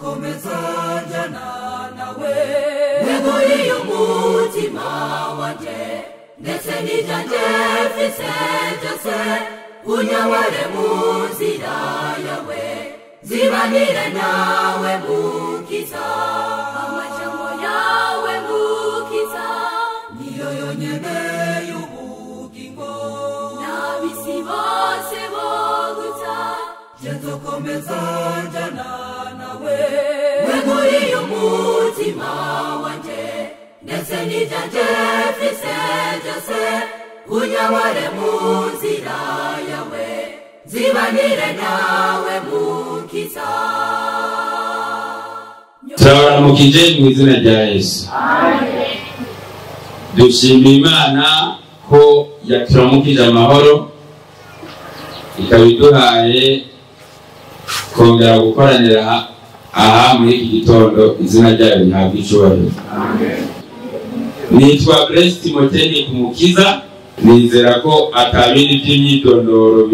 Nzokomeza njyana nawe weguriye umutima wanjye ndetse n'ibyanjye mfise byose unyobore mu nzira yawe zibanire nawe mukiza amajambo yawe mukiza niyo yonyene y'ubugingo n'ab'isi bose boguta nzokomeza njyana nawe weguriye umutima wanjye ndetse n'ibyanjye mfise byose unyobore mu nzira yawe zibanire nawe mukiza. Turabaramukije mu izina rya Yesu. Dushima Imana ko yaturamukije amahoro, ikaba iduhaye kongera gukoranira aha muri iki gitondo. Izina ryayo rihabwa icyubahiro. Nitwa Blaise Timothée Kumukiza. Nizera ko atabindi by'imyidondoro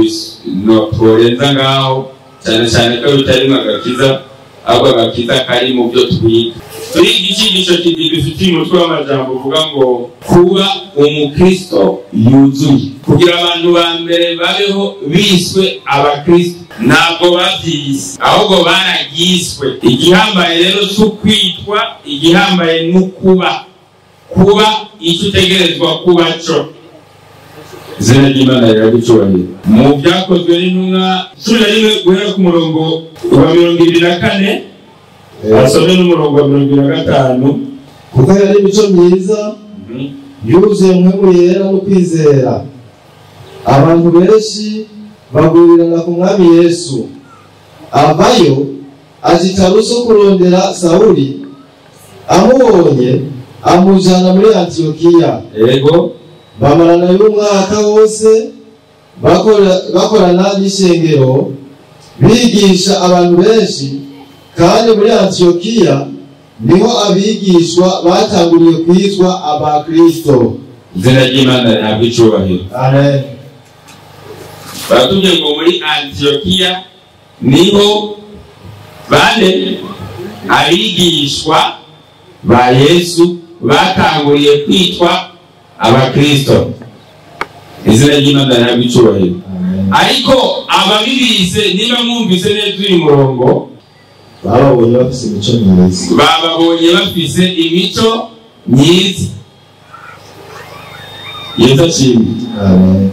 tworenza ngaho, cyane cyane ko bitarimo agakiza, ahubwo agakiza kari mu byo twiga. Turiga icyigisho gifitiye umutwe w'amajambo uvuga ngo kuba umukristo yuzuye. Kugira abantu ba mbere babeho biswe abakristo, ntabwo babyise, ahubwo baragiswe. Igihambaye rero si ukwitwa, igihambaye ni ukuba. Kuba icyo utegerezwa kuba cyo. Izina ry'Imana rihabwe icyubahiro. Mu byakozwe n'intumwa 11 guhera ku murongo wa 24, asome n'umurongo wa 25. Kuko yari imico myiza yuzuye mpwemu yera no kwizera, abantu benshi bagurirana ku Mwami Yesu. Avayo aja i Taruso kurondera Sawuli, amubonye amujana muri Antiyokiya. Yego. Bamarana y'umwaka wose bakorana n'ishengero, bigisha abantu benshi. Kandi muri Antiyokiya niho abigishwa batanguriye kwitwa abakristo. Izina ry'Imana rihabwe icyubahiro. Amen. Baratubwiye ngo muri Antiyokiya niho bane abigishwa ba Yesu batanguriye kwitwa abakristo. Izina ry'Imana rihabwe icyubahiro. Ariko ababibize, niba mwumvise neza uyu murongo, bababonye bafise imico myiza. Bababonye bafise imico myiza. Yesu ashimwe. Amen.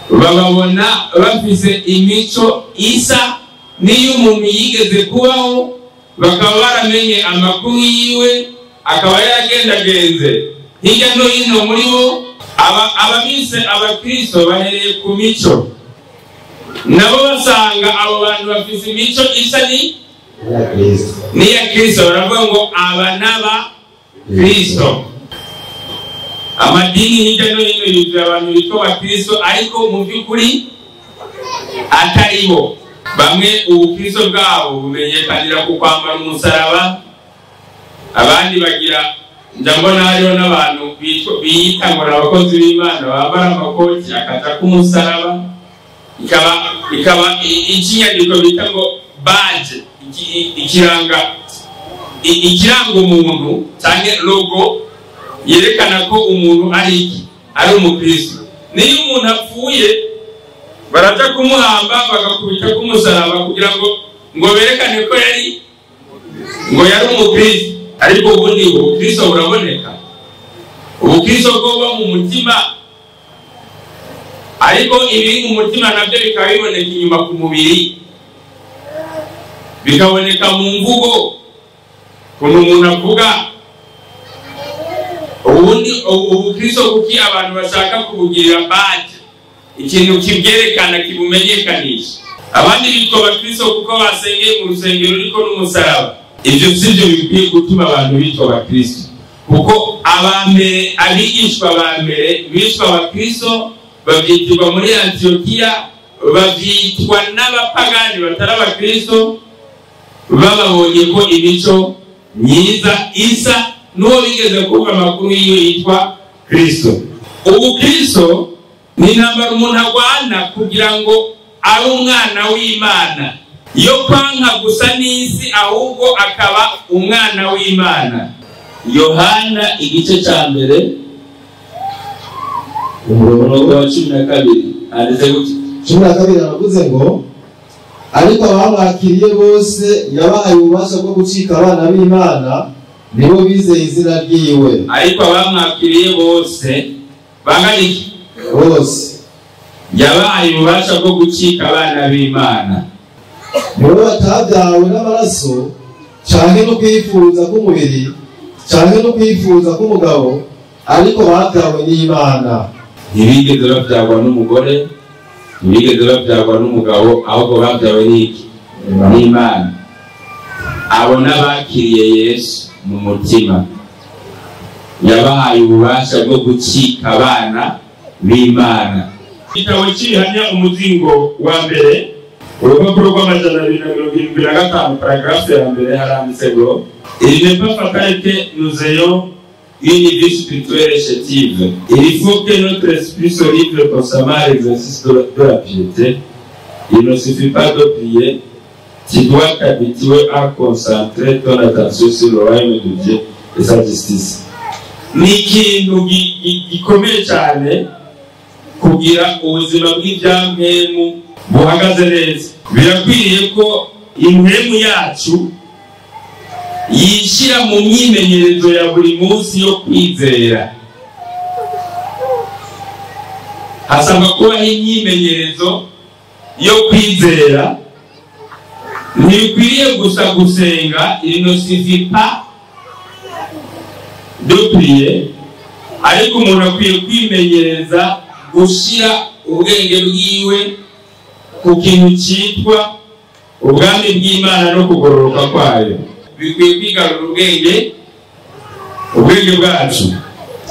Bababona bafise imico isa n'iy'umuntu yigeze kubaho, bakaba baramenye amakuru yiwe, akaba yaragendagenze hirya no hino muri bo. Ababise abakristo bahereye ku mico, nabo basanga abo bantu bafise imico isa n'iya Kristo. Baravuga ngo aba n'aba Kristo. Amadini hirya no hino yuzuye abantu bitwa abakristo, ariko mu by'ukuri atari bo. Bamwe ubukristo bwabo bumenyekanira ku kwambara umusaraba, abandi bagira, ndabona hariho n'abantu biyita ngo ni abakozi b'Imana bambara amakoti akaja k'umusaraba, ikaba ikinyandiko bita ngo badge, ikiranga umuntu cyangwa logo yerekana ko umuntu ari iki, ari umukristo. Niyo umuntu apfuye baraja kumuhamba bagakubita k'umusaraba kugira ngo berekane ko yari umukristo. Ariko ubundi ubukristo buraboneka, ubukristo bwoba mu mutima, ariko ibiri mu mutima nabyo bikaba biboneka inyuma ku mubiri, bikaboneka mu mvugo, ukuntu umuntu avuga. Ubundi ubukristo kuki abantu bashaka kubugirira badge, ikintu kibyerekana kibumenyekanisha. Abandi bitwa abakristo kuko basengeye mu rusengero ruriko n'umusaraba. Ibyo sivyo bikwiye gutuma abantu bitwa abakristo, kuko abambere, abigishwa ba mbere bitwa abakristo babyitirwa muri Antiyokiya, babyitwa n'abapagani batari abakristo, bababonye ko imico myiza isa n'uwo bigeze kuvuga amakuru yiwe yitwa Kristo. Ubukristo ni intambara umuntu arwana kugira ngo abe umwana w'Imana. yo kwanka gusa n'isi, ahubwo akaba umwana w'Imana. Yohana igice cya mbere umurongo wa 12 handitse gutya. 12 aravuze ngo ariko abamwakiriye bose yabahaye ububasha bwo gucika abana b'Imana, nibo bizeye izina ryiwe. Ariko abamwakiriye bose bangana iki? Bose yabahaye ububasha bwo gucika abana b'Imana, nibo batabyawe n'amaraso canke no kwifuza k'umubiri canke no kwifuza k'umugabo, ariko babyawe n'Imana. Ntibigeze babyagwa n'umugore, ntibigeze babyagwa n'umugabo, ahubwo babyawe n'iki? N'Imana. Abo n'abakiriye Yesu mu mutima, yabahaye ububasha bwo gucika abana b'Imana. Igitabo cy'ibihamya umuzingo wa mbere, urupapuro rw'275, paragraphe ya mbere, haranditse ngo il n'est pas fatal que nous ayons une vie spirituelle chétive. Il faut que notre esprit se livre constamment à l'exercice de la piété. Il ne suffit pas de prier. Tu dois t'habituer à concentrer ton attention sur le royaume de Dieu et sa justice. Ni ikintu gikomeye cyane kugira ubuzima bw'ibyampemu buhagaze neza. Birakwiriye ko impemu yacu yishyira mu myimenyerezo ya buri munsi yo kwizera. Hasabwa kubaho imyimenyerezo yo kwizera. Ntibikwiriye gusa gusenga, il ne suffit pas de prier, ariko umuntu akwiye kwimenyereza gushyira ubwenge bwiwe ku kintu cyitwa ubwami bw'Imana no kugororoka kwayo. Bikwiye kwigarura ubwenge bwacu.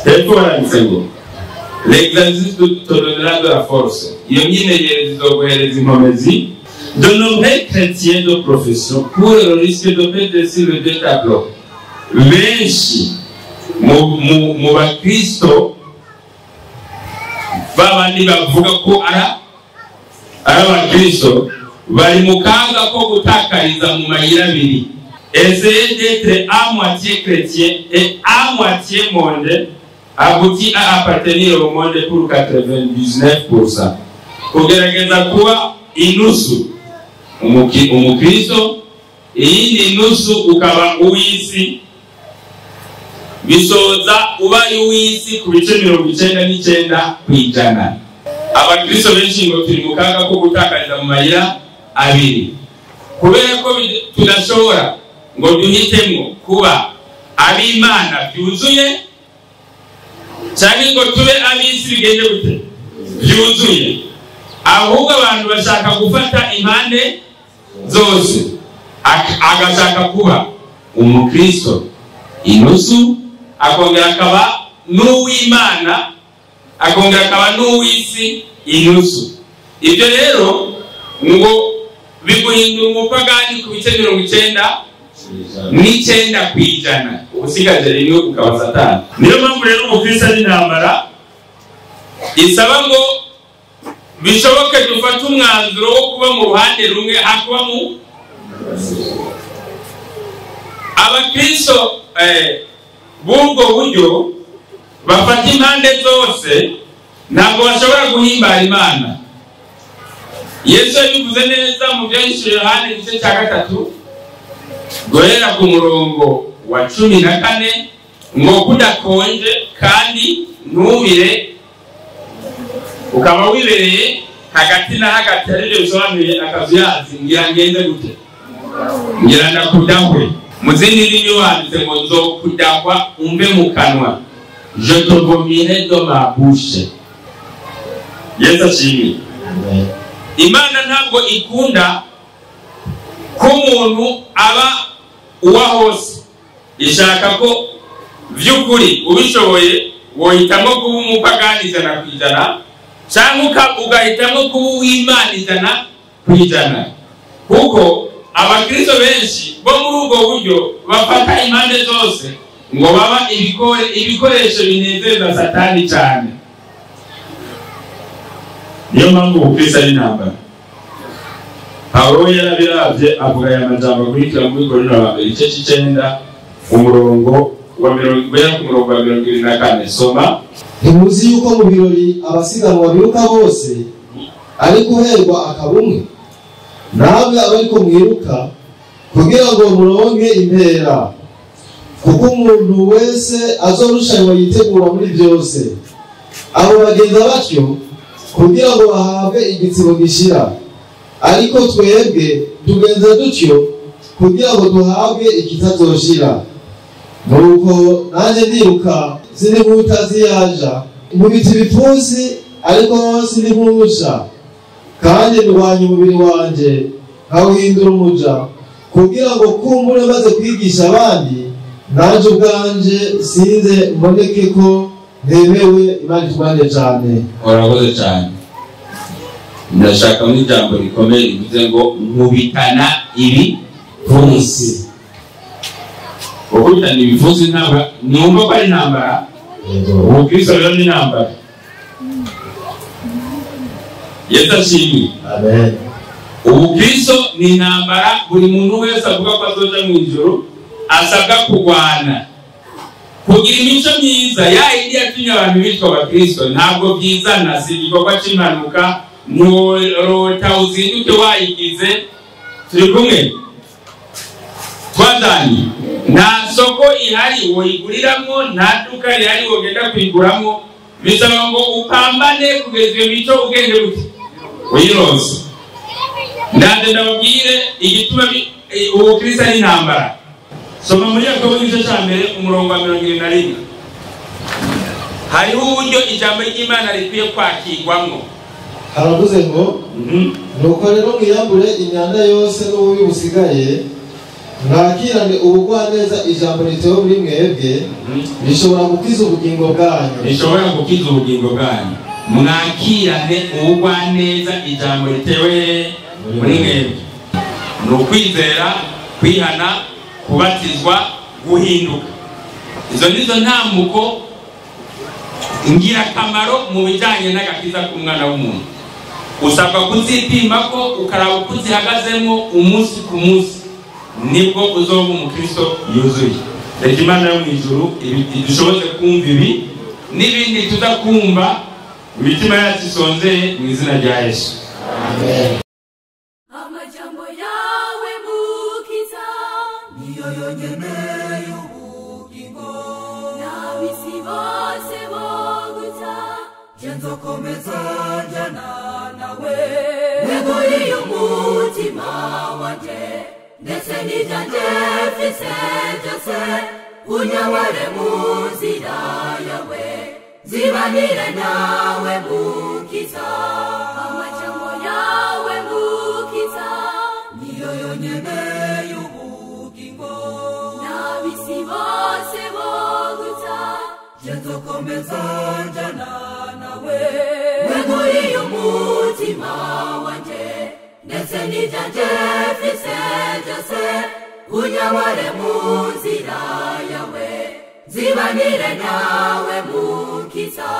Hepfo haranditse ngo l'exercice te donnera de la force. Iyo myimenyerezo izoguhereza inkomezi. De nombreux chrétiens de profession courent le risque de perdre sur les deux tableaux. Benshi mu bakristo babandi bavuga ko ari abakristo bari mu kaga ko gutakariza mu mayira abiri. Essayer d'être à moitié chrétien et à moitié monde aboutit à appartenir au monde pour 99%. Kugerageza kuba inusu umukristo, iyindi nusu ukaba uw'isi, bisoza ubaye uw'isi ku bice 99%. Abakristo benshi ngo turi mu kaga ko gutakariza mu mayira abiri, kubera ko tudashobora ngo duhitemo kuba ab'Imana byuzuye cyangwa ngo tube ab'isi bigende gute byuzuye. Ahubwo abantu bashaka gufata impande zose, agashaka kuba umukristo inusu, akongera akaba n'uw'Imana, akongera akaba n'uw'isi inusu. Ibyo rero ngo biguhindura umupagani ku bice 99%, ubusigaje rimwe ukaba Satani. Niyo mpamvu rero umukristo ari intambara isaba ngo bishoboke dufate umwanzuro wo kuba mu ruhande rumwe hakuba mu abakristo b'ubwo buryo bafata impande zose, ntabwo bashobora guhimbara Imana. Yesu yabivuze neza mu Byanditswe Yohana igice cya 3 guhera ku murongo wa 14 ngo kudakonje kandi ntubire, ukaba wibereye hagati na hagati, aribyo bisobanuye akazuyazi, ngira ngenze gute, ngira ndakudahwe. Mu zindi ndimi wanditse ngo nzokudahwa umve mu kanwa, je te vomirai dans ma bouche. Yesu ashimwe. Imana ntabwo ikunda ko umuntu aba uwa hose, ishaka ko vy'ukuri ubishoboye wohitamo kuba umupagani 100% cyangwa ugahitamo kuba uw'Imana 100%. Kuko abakristo benshi bo muri ubwo buryo bafata impande zose ngo baba ibikoresho binezeza Satani cyane. Niyo mpamvu ubukristo ari intambara. Pawulo yarabiravye avuga aya majambo akurikira muri Korinto wa mbere igice c'icenda umurongo wa mirongo guhera ku murongo wa 24. Soma. Ntimuzi yuko mu birori abasiganwa biruka bose, ariko uherwa akaba umwe? Namwe abariko mwiruka kugira ngo muronke impera, kuko umuntu wese azorushanwa yitegura muri byose. Abo bagenda batyo kugira ngo bahabwe igitsibo gishira, ariko twebwe tugenza dutyo kugira ngo duhabwe ikitazoshira. Nuko nanjye ndiruka sindi nk'utaziyaja, nkubita ibipfunsi ariko sindi nk'uwusha, kandi ndwanya umubiri wanje nkawuhindura umuja, kugira ngo kumbure maze kwigisha abandi, nanjye ubwanje sinze mboneke ko ntemewe. Imana itubane cyane. Urakoze cyane. Ndashaka mu ijambo rikomeye rivuze ngo nkubitana ibipfunsi. Gukubitana ibipfunsi ntabwo numva ko ari intambara. Ubukristo rero ni intambara. Yesu ashimwe. Amen. Ubukristo ni intambara. Buri muntu wese avuga ko azoja mu ijuru asabwa kurwana kugira imico myiza ya yindi yatumye abantu bitwa abakristo. Ntabwo byizana, si igikorwa cy'impanuka, nturota uzinduke wayigize. Turi kumwe twazanye. Nta soko ihari woyiguriramwo, nta duka rihari wogenda kuyiguramwo. Bisaba ngo upambane kugeza iyo mico ugende gute uyironse. Ndaje ndababwire igituma ubukristo ari intambara. Soma muri Yakobo igice cya mbere umurongo wa 71. Hariho uburyo ijambo ry'Imana rikwiye kwakirwamwo. Haravuze ngo nuko rero mwiyambure imyanda yose n'ububi busigaye, mwakirane ubugwaneza ijambo ritewe muri mwebwe, rishobora gukiza ubugingo bwanyu. Rishobora gukiza ubugingo bwanyu. Mwakirane ubugwaneza ijambo ritewe muri mwebwe. Ni ukwizera, kwihana, kubatizwa, guhinduka. Izo nizo ntambuko ingirakamaro mu bijyanye n'agakiza k'umwana w'umuntu. Usabwa kuzipima ko ukaraba uko uzihagazemo umunsi ku munsi, nibwo uzoba umukristo yuzuye. Reka Imana yo mu ijuru idushoboze kumva ibi n'ibindi tuzakumva, imitima yacu isonzeye, mu izina rya Yesu. Amen. Amajambo yawe Mukiza niyo yonyene y'ubugingo, n'ab'isi bose boguta, je nzokomeza njana nawe. Weguriye umutima wanje ndetse n'ivyanje mfise byose, unyobore mu nzira yawe, zibanire nawe Mukiza. Amajambo yawe Mukiza niyo yonyene y'ubugingo, n'ab'isi bose boguta, je nzokomeza njana nawe. Weguriye umutima wanje ndetse n'ivyanje mfise byose, unyobore mu nzira yawe, zibanire nawe Mukiza.